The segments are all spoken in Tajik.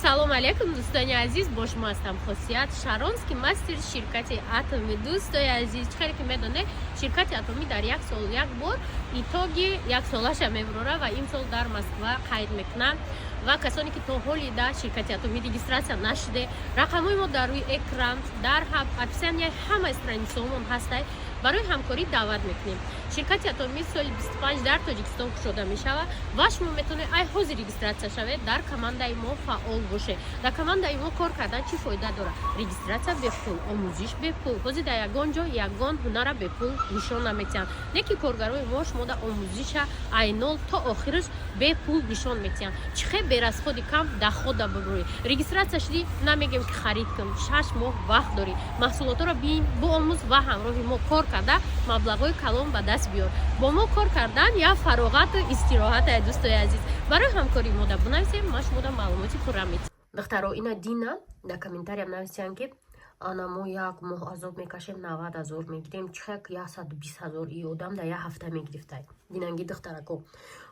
Ассалому алайкум, дӯстони азиз, бо шумо ҳастам Хосият Шаронский, мастери ширкати Атоми. Дӯстои азиз, чӣ хеле ки медонед, ширкати Атомӣ дар як сол як бор итоги яксолаша мебурора ва имсол дар Москва қайд мекунанд. Ва касоне ки то ҳоли дар ширкати Атомӣ регистрация нашуде, рақамҳои мо дар рӯи экран, дар описанияи ҳамаи страницаҳомон ҳастай. Барои ҳамкорӣ даъват мекунем. Ширкати Атомӣ соли 25 дар Тоҷикистон кушода мешавад ва шумо метавонед ай ҳозир регистрация шавед, дар командаи мо фаъол бошед. Дар командаи мо кор кардан чӣ фоида дорад? Регистрация бепул, омӯзиш бепул. Ҳозир дар ягон ҷо ягон ҳунара бепул нишон наметиҳанд, не ки коргарои мо шумо дар омӯзиша ай нол то охираш бепул нишон метиҳанд, чӣ хел бе расходи кам дохода бибурӣ. Регистрация шудӣ, намегем ки харид кун, 6 моҳ вақт дорӣ, маҳсулотҳоро бин, биомӯз ва ҳамроҳи мо кор карда маблағҳои калон ба даст биёр. Бо мо кор кардан як фароғату истироҳат. Дӯстои азиз, барои ҳамкории мо да бинависем, ман шумода маълумоти пурра метиҳам. Духтаро, ина дина дар комментариям нависиям, ки ана мо як моҳ азоб мекашем, 90 000 мегирем, чихак 120 000 и одам дар як ҳафта мегирифтай. Динанги духтарако,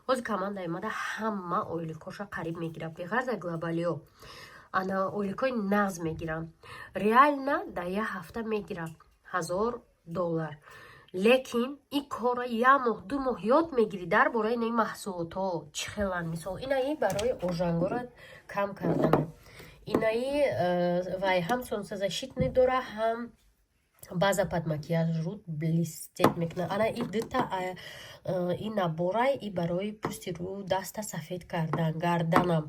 ҳозир командаи мада ҳама ойликоша қариб мегирад, беғарза глобалиё ана ойликои нағз мегирам, реально дар як ҳафта мегирам 1000 доллар. Лекин ин корро як моҳ, 2 моҳ ёд мегирӣ дар бораи инаи маҳсулотҳо чӣ хеланд. Мисол, инаи барои ожангора кам кардана, инаи вай ҳам солнцезащитный дора, ҳам база под макияж, руд блестеть мекунад. Ана и дута и наборай, и барои пӯсти рӯ, даста сафед кардан, гарданам.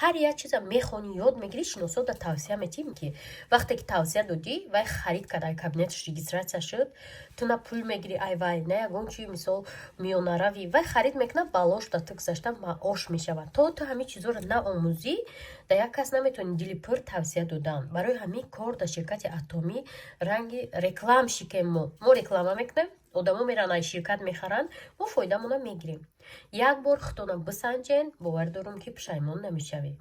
Ҳар як чиза мехонӣ, ёд мегирӣ, шиносода тавсия метиҳем, ки вақте ки тавсия додӣ, вай харид кард, ай кабинеташ регистрация шуд, ту на пул мегирӣ ай вай, на ягон чи, мисол, миёнаравӣ. Вай харид мекунад, балош да ту гузашта маош мешавад. То ту ҳамин чизоро наомӯзӣ, да як кас наметавонӣ дили пур тавсия додан. Барои ҳамин кор дар ширкати Атомӣ ранги рекламщикем. Мо реклама мекунем, одамо меран, ай ширкат мехаранд, мо фоидамона мегирем. Як бор худтона бисанҷен, бовар дорум, ки пушаймон намешавед.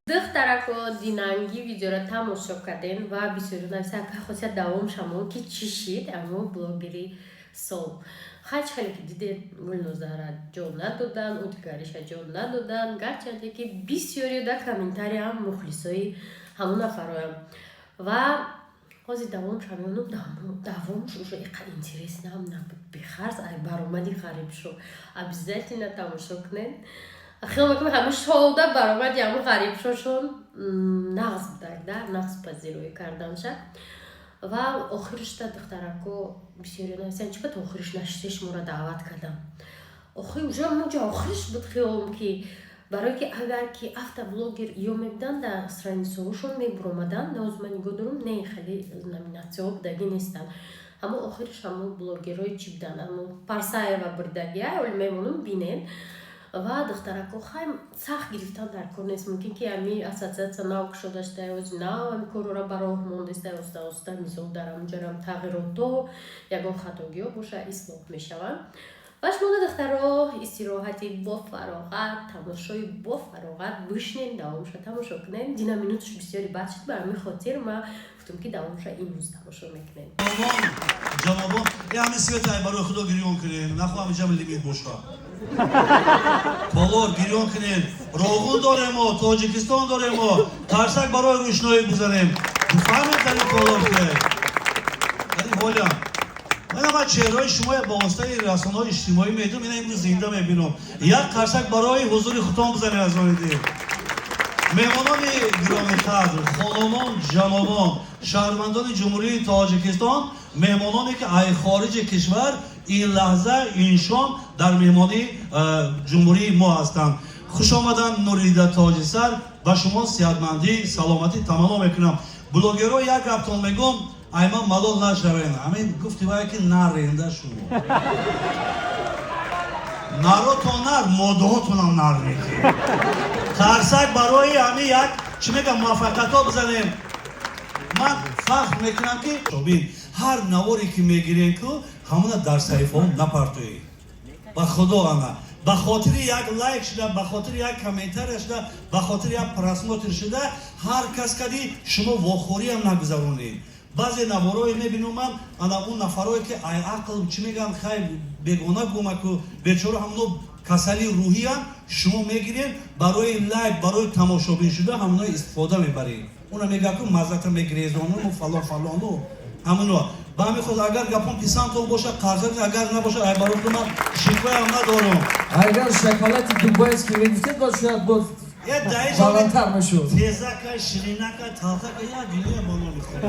Духтарако, динанги видеоро тамошо кардем ва бисёри нависа: «Апай Хосият, давом шамо, ки чӣ шид амо блогери сол?» Хай, чӣ хеле ки дидед, Гулнозара ҷо надодан, ӯ дигариша ҷо надодан, гарчанде ки бисёри дар комментариям мухлисои ҳамон нафароям. Ва ҳозир давом шамёнум, давомш уже иқа интереснам набуд, бехарз ай баромади Ғарибшо. Обязательно тамошо кунед. Хиёл мекунам, ҳамин шоуда баромади ҳамун Ғарибшошон нағз будак да, нағз пазироӣ карданша. Ва охиришта, духтарако, бисёри нависанд: «Чӣ ба то охириш нашиде, шуморо даъват кардам?» Охи уже муҷа охириш буд. Хиёлам ки барое ки агар ки автоблогер ё мебуданд, дар страницаҳошон мебуромаданд. Ноз ман нигоҳ дорум, не, хеле номинатсияҳо будагӣ нестанд. Ҳамо охириш ҳамо блогерҳои чӣ буданд, ҳамо Парсаева бурдагия, оли мемонум, бинед. Ва духтарако, хай, сахт гирифтан дар кор нест. Мумкин ки ами ассотсиатсия нав кушода шуда, ози нав ами корора ба роҳ мондаста, оста оста, мисол, дар ҳамҷарам тағйиротҳо, ягон хатогиҳо боша, ислоҳ мешаванд. Ва шумо, духтаро, истироҳати бофароғат, тамошои бофароғат бишнем, давомша тамошо кунем. Дина минуташ бисёри бад шуд, ба ҳамин хотир ма гуфтам, ки давомша имрӯз тамошо мекунем. Ҷанобон, э, ҳамин светай, барои худо, гирён кунем, нахоҳам ҷами лимит боша. Толор, гирён кунем. Роғун доремо, Тоҷикистон доремо. Қарсак барои рӯшноӣ бизанем. Фаҳмед, дар ин толор ки дар ин ҳолям мана ман чеҳраҳои шумо ба воситаи расонаҳои иҷтимоӣ медум, ина имрӯз зинда мебинам. Як қарсак барои ҳузури худтон бизанем. Азони дил, меҳмонони гиромиқадр, хонумон, ҷанобон, шаҳрвандони Ҷумҳурии Тоҷикистон, меҳмононе ки ай хориҷи кишвар ин лаҳза, ин шом дар меҳмонии ҷумҳурии мо ҳастанд, хуш омаданд. Нурида Тоҷисар, ба шумо сиҳатмандӣ, саломатӣ таманно мекунам. Блогерҳо, як гаптон мегӯм, айман малол нашавен. Ҳамин гуфти вае ки наренда, шумо наротон нар, модаҳотонам нар мекунем. Қарсак барои ҳамин як чӣ мегам, муваффақиятҳо бизанем. Ман фахр мекунам, ки бин, ҳар наворе ки мегирем, ку ҳамона дар саҳифаҳо напартоед. Ба худо, ана ба хотири як лайк шуда, ба хотири як комментария шуда, ба хотири як просмотр шуда, ҳар кас кади шумо вохӯриам нагузаронед. Баъзе наворое мебинум ман, ана он нафарое ки ай ақл чӣ мегӯянд, хай. Бегона гумаку бечора ҳамоно касали рӯҳиян. Шумо мегирен, барои лайк, барои тамошобин шуда ҳамоно истифода мебаред. Уна мега ку маззата мегрезону фалон фалону ҳамоно. Ба ҳамин хотир, агар гапон писандтон бошад, қарза, агар набошад, ай барои ман шикваям надорам. Агар шоколади дубайский мегуфтед, боз шояд боз баландтар мешуд. Тезака, ширинака, талхака, як дунё ба номи Худо.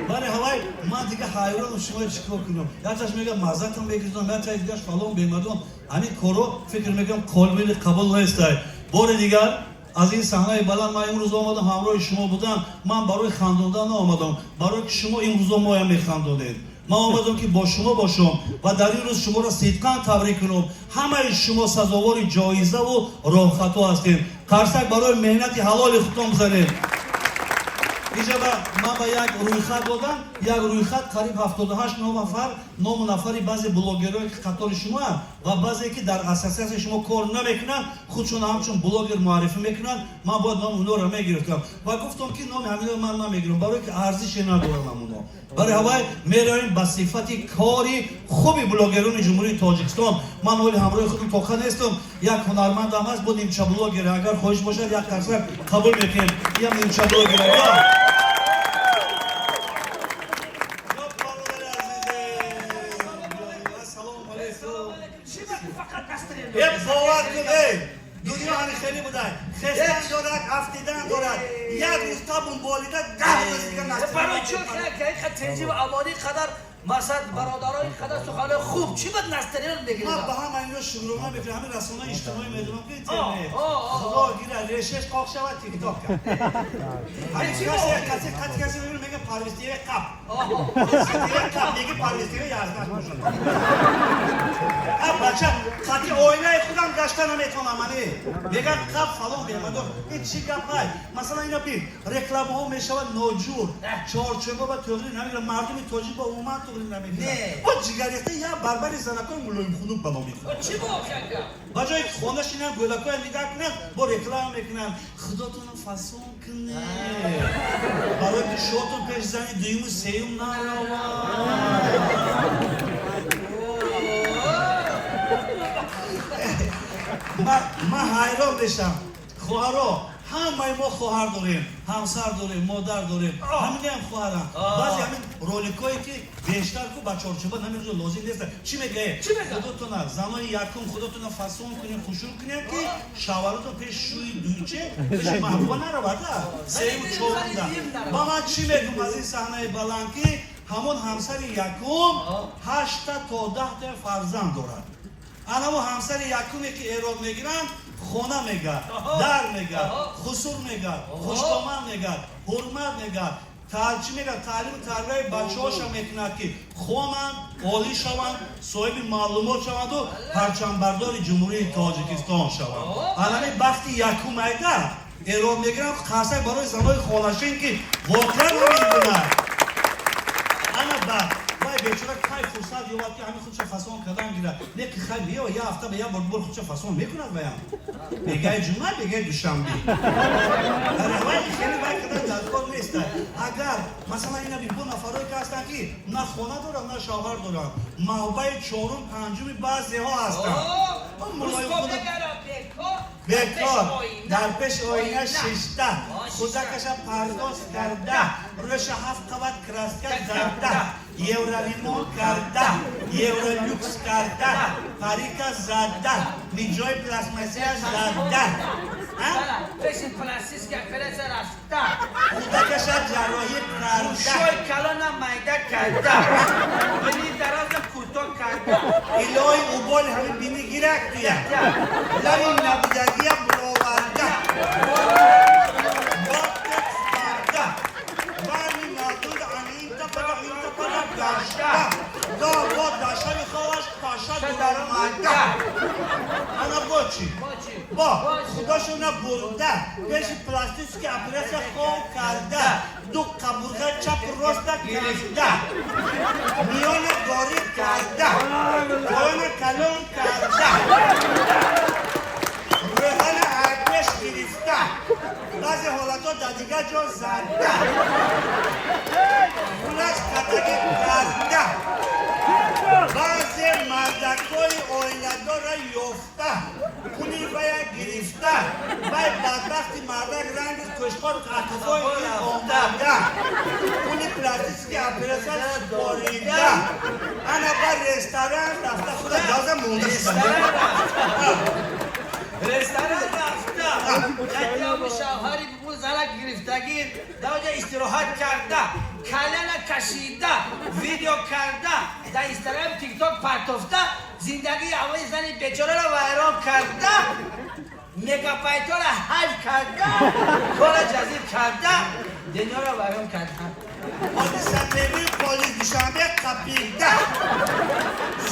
Бале, ҳавай ман дига ҳайронам, шумо чӣ кор кунам? Якташ мега маззатам мегирдам, якташ дигаш фалон бемадон. Ҳамин корро, фикр мекунам, қобили қабул нестай. Бори дигар аз ин саҳнаи баланд ман имрӯз омадам, ҳамроҳи шумо будам. Ман барои хандондан наомадам, барое ки шумо имрӯзо моям механдонед. Ман омадам, ки бо шумо бошам ва дар ин рӯз шуморо сидқан табрик кунам. Ҳамаи шумо сазовори ҷоизаву роҳхатҳо ҳастем. Қарсак барои меҳнати ҳалоли худтон бизанед. Иҷоба ман ба як рӯйхат додам, як рӯйхат, қариб 78 нафар ному нафари баъзе блогерое, ки қатори шумоанд ва баъзе, ки дар ассотсиатсияи шумо кор намекунанд, худшон ҳамчун блогер муаррифӣ мекунанд. Ман бояд номи онҳоро мегирифтам ва гуфтам, ки номи ҳамино ман намегирам, барое ки арзише надорам ҳамоно. Барои ҳавай меравем ба сифати кори хуби блогерони Ҷумҳурии Тоҷикистон. Ман ҳоли ҳамроҳи худам тоқа нестам, як ҳунармандам ҳаст, бо нимча блогер. Агар хоҳиш бошад, як қарсак қабул мекунем. Ям нимча блогер. Ё бародари азизе, ассалому алайкум. Е, бовар кун, эй, дунё ҳами хеле будай. Хестан дорад, афтидан дорад. Як рӯз табун болида, 10 рӯз дига насиб. Барои чӣ тинҷи ва амонӣ қадар, масалан, бародарои қадар суханои хуб, чӣ бад настарин Ман мегиридам? Ба ҳама ино шукрона мекунам, ҳамин расонаи иҷтимоӣ медонам, ки интернет. О. Худо гира, решаш қоқ шавад, тикток кард. Ҳамин касе касе қати касе мебинам, мега Парвиз ТВ қап. Парвиз ТВ қап, меги Парвиз ТВ язнаш бошад. А бача, қати оилаи худам гашта наметавонам, ани. Меган қап, фалон бемадор. Ин чӣ гап ҳай? Масалан, ина бин, рекламаҳо мешавад ноҷур. Чорчӯба ба туғри намегирад, мардуми тоҷик ба умуман туғри намегирад. Не. Бо ҷигарихта як барбари занакои мулоимхунук ба номи худ. Чӣ бошад? Ба ҷое ки хона шинанд, гӯдакоя нигаҳ кунанд, бо реклама мекунанд. Худотонро фасон кунед. Барои ки шотон пеш зани дуюму сеюм наравад. Ман ҳайрон мешам. Хоҳаро, ҳамаи мо хоҳар дорем, ҳамсар дорем, модар дорем. Ҳаминаам хоҳарам. Баъзе ҳамин роликое, ки бештар ку ба чорчӯба намерӯза, лозим нест. Чӣ мегӯе? Чӣ мегӯяд? Худотона, занои якум, худотона фасон кунем, хушрӯ кунем, ки шавҳаротон пеш шӯи дуйче, пеши маҳбуба наравада. Сеюму чорумда. Ба ман чӣ мегӯм аз ин саҳнаи баланд, ки ҳамон ҳамсари якум ҳашта то 10-та фарзанд дорад. Анамо ҳамсари якуме, ки эрод мегиранд, хона мегад, дар мегад, хусур мегад, хуштоман мегад, ҳурмат мегад, чӣ мегад, таълиму тарбияи бачаҳоша мекунад, ки хонанд, олӣ шаванд, соҳиби маълумот шаванду парчамбардори Ҷумҳурии Тоҷикистон шаванд. Анами бахти якум айда эрод мегиранд. Қарсак барои занои хонашин, ки воқеан ҳамин гуна. Ана баъд вай бечора кай фурсат ёбад, ки ҳамин худша фасон кардан гирад? Не ки хай меё, як ҳафта ба як бор бор худша фасон мекунад. Ваям бегаи ҷумъа, бегаи душанбе. Вай хеле вай кардан дар кор нест. Агар масалан ина бо нафарое, ки ҳастанд, ки на хона доранд, на шавҳар доранд, мавбаи чорум, панҷуми баъзеҳо ҳастанд. Бекор дар пеши оина шишта, худакаша пардоз карда, рӯша ҳафт қабат краска зарда, евроремонт карда, евролюкс карда, парика зада, миҷои пластмассия зада. Пеши пластическая операция рафта. Худакаша ҷарроҳӣ карда. Гӯшои калона майда карда, бини дароза кӯтоҳ карда. Илоҳи уболи ҳамин бини гирак туя лаби набудагия буроварда, ботекс карда, барми мардуд анинта пада инта пада гашта бо дашави ховаш паша дуромада. Ана бо чӣ? Бо худошона бурда, пеши пластический операция хов карда, ду қабурға чапу роста карда, миёна борик карда, поёна калон карда, рӯҳана пеш гирифта, баъзе ҳолатҳо дар дигар ҷо зада, пулаш катагӣ карда, баъзе мардак. Мардакои оиладорра ёфта, пули вая гирифта, вай бадбахти мардак ранги кӯшқор қаҳқаҳои ин омада, пули пластический операция супорида, ана ба ресторан рафта, худа газа монда шуда. Ресторан рафта, якями шавҳари бу занак гирифтагӣ дар оҷа истироҳат карда, каляна кашида, видео карда, дар Инстаграм, Тикток партофта, зиндагии аввали зани бечораро вайрон карда, мегабайтҳоро ҳаҷ карда, кора ҷазир карда, дунёро вайрон карда. Ҳодиса ТВ полис Душанбе қапида,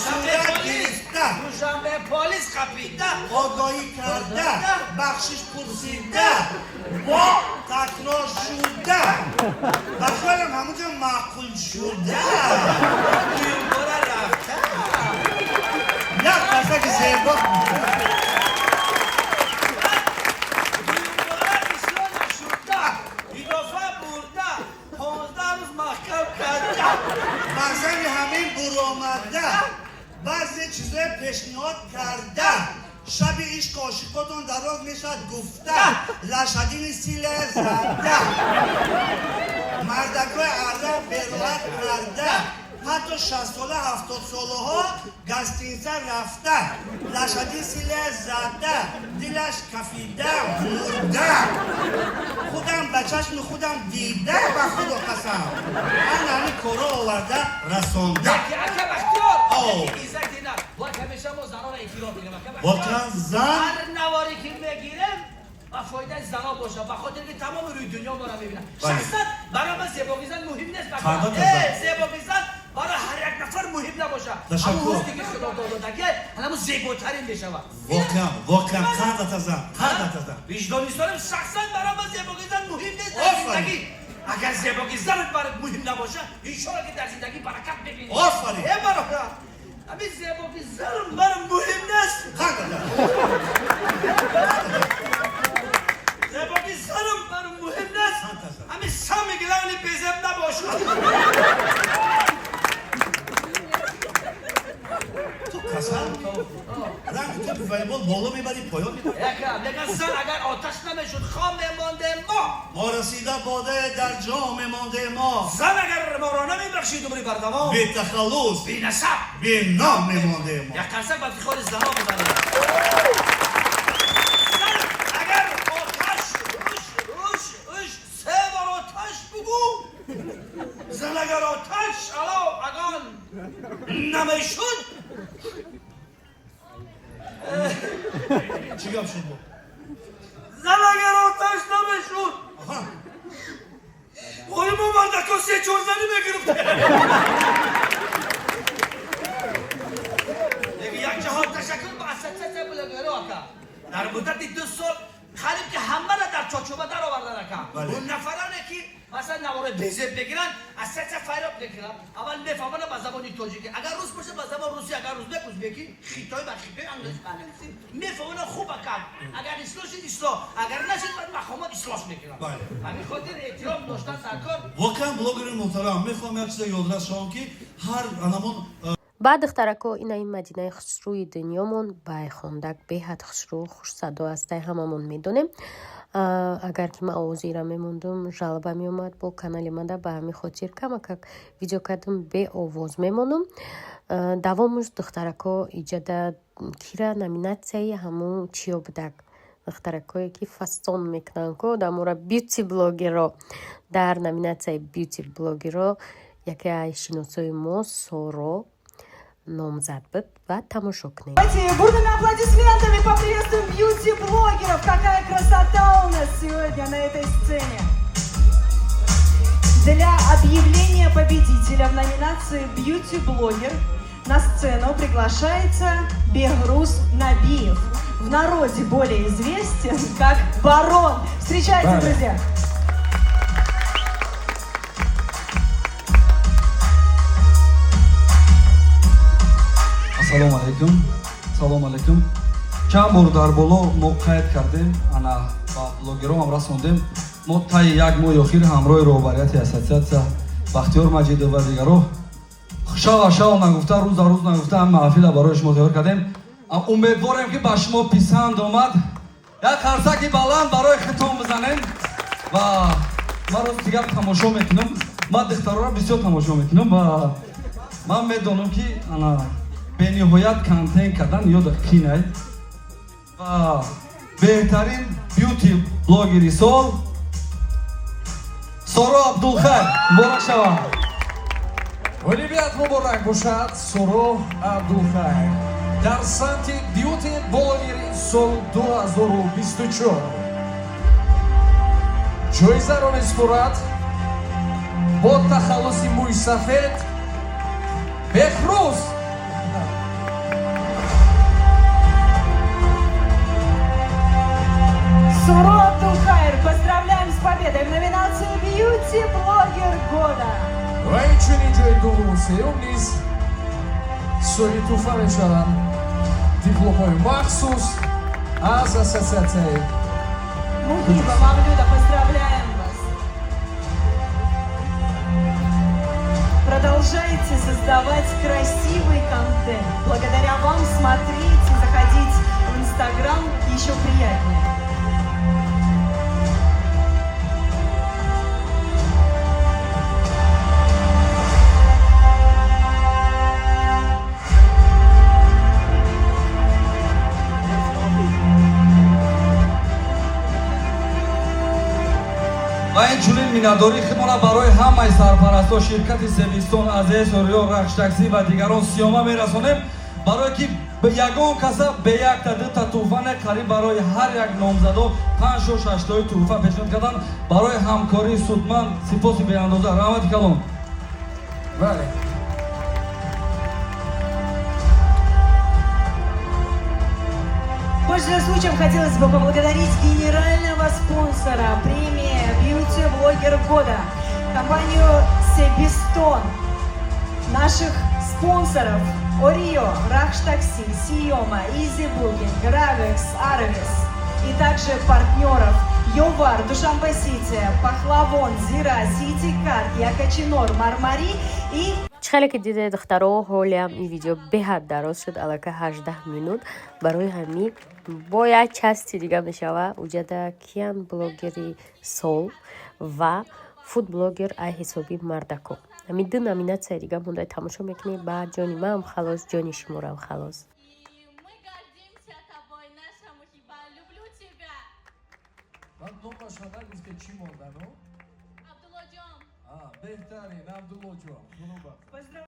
сурат гирифта, Душанбе полис қапида, огоҳӣ карда, бахшиш пурсида, бо такрор шуда, ба хаёлам ҳамунҷо маъқул шуда. Дуюмбора рафта. На қарсаки зебо. Дуюмбора ислоҳ нашуда, идофа бурда, 15 рӯз маҳкам карда. Ба зани ҳамин буромада, баъзе чизое пешниҳод карда, шаби ишқу ошиқотон дароз мешавад гуфта, лашадини силе зада, мардакҳои арра бероҳат карда, ҳатто 60-сола 70-солаҳо гостиница рафта, лашадин силе зада, дилаш кафида мурда. Худам ба чашми худам дида, ба худо қасам, ана ҳамин корро оварда расонда. Яке ака Бахтиёр, О. яке иззати на. Бояд ҳамеша мо занонро эътироф кунем, ака Бахтиёр. Воқеан зан Ҳар наворе ки мегирем ба фоидаи зано бошад, ба хотире ки тамоми рӯи дунё моро мебинанд. Бале. Шахсан барои ман зебогии зан муҳим нест. Фарзанд зан. Зебогии зан барои ҳар як нафар муҳим набошад. Ташаккур. Ҳамон ҳусне ки Худо додагӣ, ҳамон зеботарин мешавад. Воқеан, воқеан қандата зан, қандата зан. Виҷдонистонам шахсан барои ман зебогии зан муҳим нест дар Офарин. зиндагӣ. Агар зебогии занат барот муҳим набошад, иншоалло ки дар зиндагӣ баракат мебинӣ. Офарин. Э бародар, ҳамин зебогии зан барам муҳим нест. Қандата. Зебогии занам барам муҳим нест. Қандата. Ҳамин сами главни безеб набошад. Ту касал? Ранги ту волейбол боло мебарӣ, поён мебарӣ. Яка, меган зан агар оташ намешуд, хом мемондем мо. Мо расида боде дар ҷоме монде мо. Зан агар моро намебахшид умри бардавом, Бетахаллус, бенасаб, беном мемонде мо. Як қарсак ба ифтихори зано бизанем. Зан агар оташ, уш, уш, уш, се бор оташ бугӯ. Зан агар оташ, ало, агон намешуд. Чӣ гап шуд бо? Зан агар оташ намешуд, Аҳа. Ой, мо мардако се-чор зани мегирифтем. Як ҷаҳон ташаккур ба ассотсиатсияи блогерҳо, ака. Дар муддати 2 сол қариб ки ҳамаро дар чорчӯба даровардан, ака. Бале. Он нафароне ки масалан навораи безеб мегиранд, ассотсиатсия файроб мекунад. Аввал мефаҳманд ба забони тоҷикӣ. Агар рус бошад, ба забони русӣ, агар узбек узбекӣ, хитой ба хитой, англис ба англисӣ. Мефаҳманд хуб, ака. Агар ислоҳ шид, ислоҳ. Агар нашид, баъд мақомот ислоҳ мекунад. Бале. Ҳамин хотир эҳтиром доштан дар кор. Воқеан блогери муҳтарам, мехоҳам як чиза ёдрас шавам ки ҳар анамон Баъд духтарако, ина ин Мадинаи хушрӯи дунёмон, байхондак беҳад хушрӯ, хушсадо ҳастай, ҳамамон медонем. Агар ки ман овозира мемондум, жалоба меомад бо канали мада, ба ҳамин хотир камакак видео кардам, беовоз мемонум. Давомуш духтарако иҷода кира номинатсияи ҳамун чиё будак, духтаракое ки фасон мекунанд ко дамора бьюти блогеро. Дар номинатсияи бьюти блогеро яке аз шиносои мо Соро номзад буд ва тамошо кунем. Давайте бурными аплодисментами поприветствуем бьюти-блогеров. Какая красота у нас сегодня на этой сцене. Для объявления победителя в номинации «Бьюти-блогер» на сцену приглашается Бехруз Набиев. В народе более известен как Барон. Встречайте, Далее. друзья! Ассалому алайкум. Салому алайкум. Чанд бор дар боло мо қайд кардем, ана ба блогером ҳам расондем. Мо таи як моҳи охир ҳамроҳи роҳбарияти ассотсиатсия Бахтиёр Маҷидов ва дигаро Шава шав нагуфта, рӯза рӯз нагуфта, ҳам маҳфила барои шумо тайёр кардем. Умедворем, ки ба шумо писанд омад. Як қарсаки баланд барои хитом бизанем. Ва ман рӯз дигар тамошо мекунам. Ман духтарора бисёр тамошо мекунам ва ман медонам, ки ана бениҳоят контент кардан ёда қинай. Ва беҳтарин бьюти блогери сол Соро Абдулхайр, муборак шавад. Ғолибият муборак бошад, Соро Абдулхайр. Дар самти бьюти блогери сол 2024. Ҷоизаро месупорад бо тахаллуси мӯйсафед Бехрӯз. Суро Абдулхайр, поздравляем с победой в номинации Beauty Блогер года. Ва инчунин ҷои дуввуму сеюм низ соҳиби тӯҳфа мешаванд, дипломҳои махсус аз ассотсиатсияи. Мухиба Мавлюда, поздравляем вас. Продолжайте создавать красивый контент. Благодаря вам смотреть и заходить в Инстаграм еще приятнее. Ва инчунин миннатдории худмона барои ҳамаи сарпарастҳо, ширкати Себистон, Азс, Ориё, Рахш таксӣ ва дигарон сиёма мерасонем, барое ки ягон каса бе якта дута тӯҳфа не, қариб барои ҳар як номзадо панҷто шаштои тӯҳфа пешниҳод карданд. Барои ҳамкории судманд сипоси беандоза, раҳмати калон. Бале. Пользуясь случаем, хотелось бы поблагодарить генерального спонсора премии Beauty Blogger года, компанию Себистон, наших спонсоров Орио, Рахш Такси, Сиома, Изи Букинг, Равекс, Арвис и также партнеров Йовар, Душанбе Сити, Пахлавон, Зира, Сити Карт, Якачинор, Мармари и Чӣ хеле ки диде, духтаро, ҳолиам ин видео беҳад дароз шуд, аллакай 18 минут. Барои ҳамин бо як части дига мешава. Уҷада киян блогери сол ва фудблогер ай ҳисоби мардако, ҳамин ду номинатсия дига монда, тамошо мекунем. Баъд ҷони маам халос, ҷони шуморам халос. Мы гордимся тобой, наша Мухиба. Люблю тебя. Баъд номаша нагуфте, чӣ мондану? Абдуллоҷон. Беҳтарин, Абдуллоҷон, худо бахт. Поздравляю.